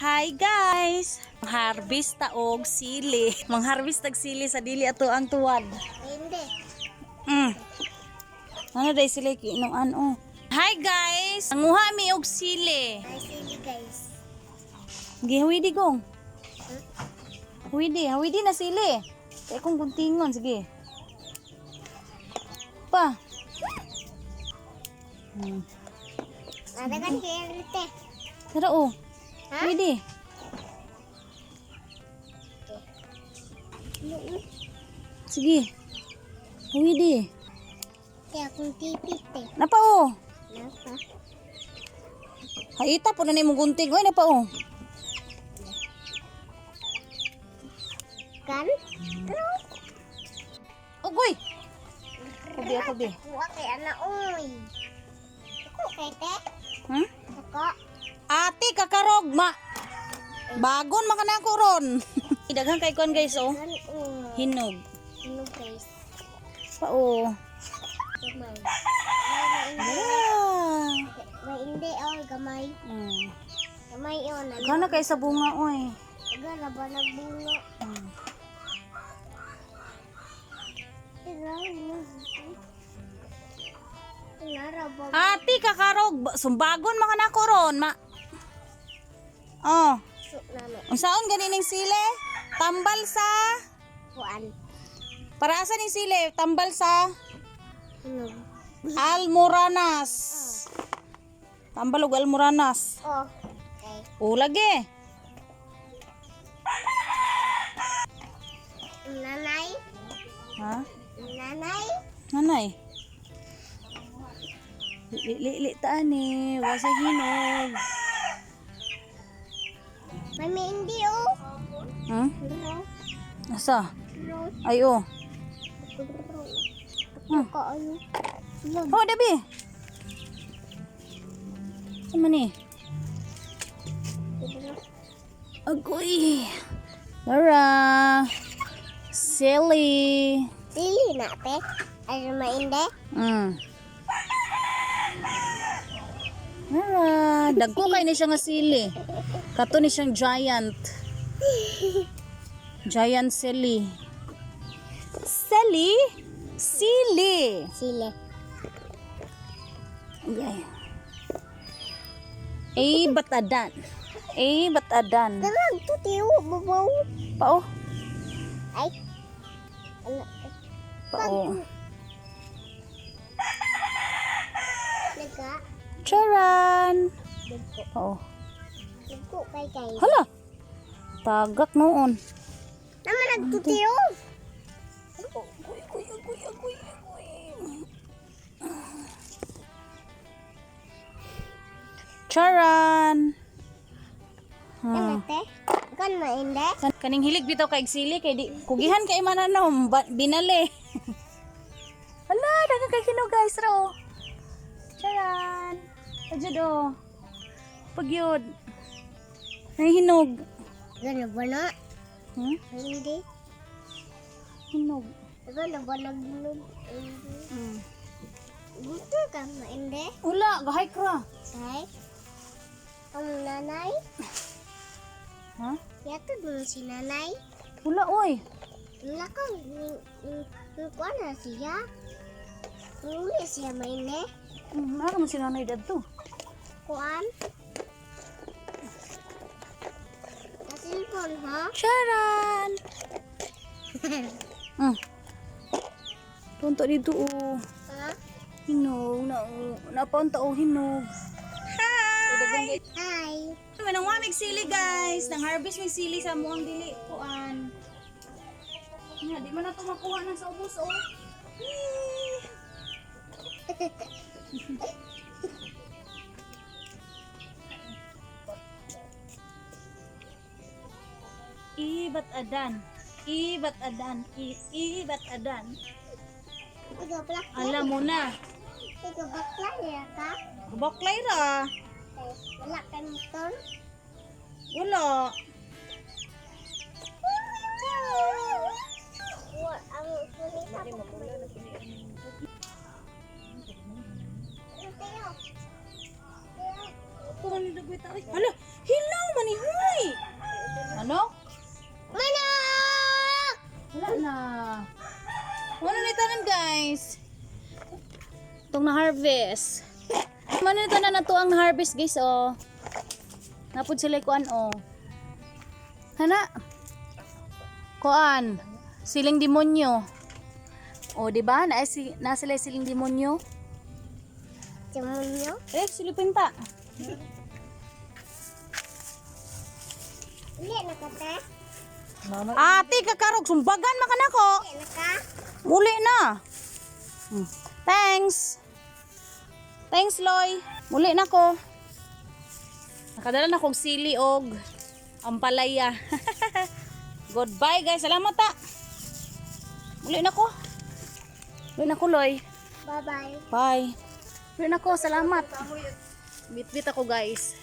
Hi guys! Harvest ta og sili. Mangharvest tag sili sa dili ato ang tuwad. Hindi. Ano day sila kinuan oh. Hi guys! Nanguha mi og sili. Ay, sili guys. Sige, gong. Huwidi, huwidi na sili. Kaya kung guntingon, sige. Pa. Nadagan kay te. Tara oh. Ha? Huwidi. Sige. Huwidi. Te akong tipit te. Napa oh. Napa. Haita po na na imong gunting. Oy, napa oh. Kan? Ano? Ugoy. Kubi ako bi. Kuha kay ana oy. Ako kay te. Ako. Ate kakarog ma. Bagon man ka ko ron. Daghan kay kon guys oh. Kan oh. Hinog. Ano guys? Pa oh. Gamay. Ah. May hindi oy gamay. Gamay on. Ano? Gana kay sa bunga oy. Gana ba nagbunga? Tingnan. Ate kakarog sumbagon man ka nako ron ma. Oh, unsaon gani ning sili? Tambal sa Kuan. Para asa ning sili? Tambal sa Hinog. Almoranas. Tambal og almoranas. Oh. Okay. O lagi. Nanay. Ha? Nanay. Nanay. Li li li taan ni, wasa hinog. Mami hindi oh. Ro. Asa? Ro. Ay oh. Ro. Ako ano. Oh, dabi. Sama ni? Agoy. Lara. Silly. Sili na te. Ay mainde. Lara, dagko kay ni siya nga sili. Kato ni siyang giant. Giant silly. Silly? Sili. Sili. Okay. Eh, batadan. Eh, batadan. Darag to tiyo babaw. Pao. Ay. Ano? Pao. Naga. Charan. Dagko. Pao. Dagko kay kay. Hala. Tagak noon. Naman nagtutiyo. Agoy, agoy, agoy, agoy, agoy. Charan. Ano te? Kan mainde? Kaning hilig bitaw kay sili kay di kugihan kay mananom binali. Hala, daghang kay kino guys ro. Charan. Adyo do. Pagyod. Ay hinog. Gano ba na? Hindi. Hinog. Gano ba nagnog? Hindi. Gusto ka mainde? Ula, gahay kra. Kay? Ang nanay? Ha? Yato dun si nanay. Ula oy. Wala ka, kuha na siya. Uli siya maine. Mara man si nanay dadto. Kuan. Sa cellphone, ha? Charan. Tunto dito oh. Ha? Hinog na oh. Napaunta oh hinog. Hi. Hi. Manang wamig sili guys. Nang harvest mig sili sa muang dili kuan. Nga di man na to makuha nang sa ubos oh. Yee. Ibat adan. Ibat adan. Ibat adan. Ikaw pala. Alam mo na. Ikaw bakla niya ka? Baklay ra. Eh, wala ka motor? Wala. Wa- Ang kulit ako. Teo. Teo. Hala, hilaw man ni huy. ma-harvest. Mano ito na nato ang harvest, guys, oh. Napod sila kuan, oh. Hana. Kuan. Siling demonyo. Oh, di ba? Na si na sila siling demonyo. Demonyo? Eh, silipin ta. Uli na ka, te? Ate, kakarog sumbagan man kanako. Uli na ka? Muli na. Thanks. Thanks, Loy. Muli na ko. Nakadala na kong sili og ampalaya. Goodbye, guys. Salamat ta. Muli na ko. Muli na ko, Loy. Bye-bye. Bye. Muli na ko. Salamat. Bitbit ako, guys.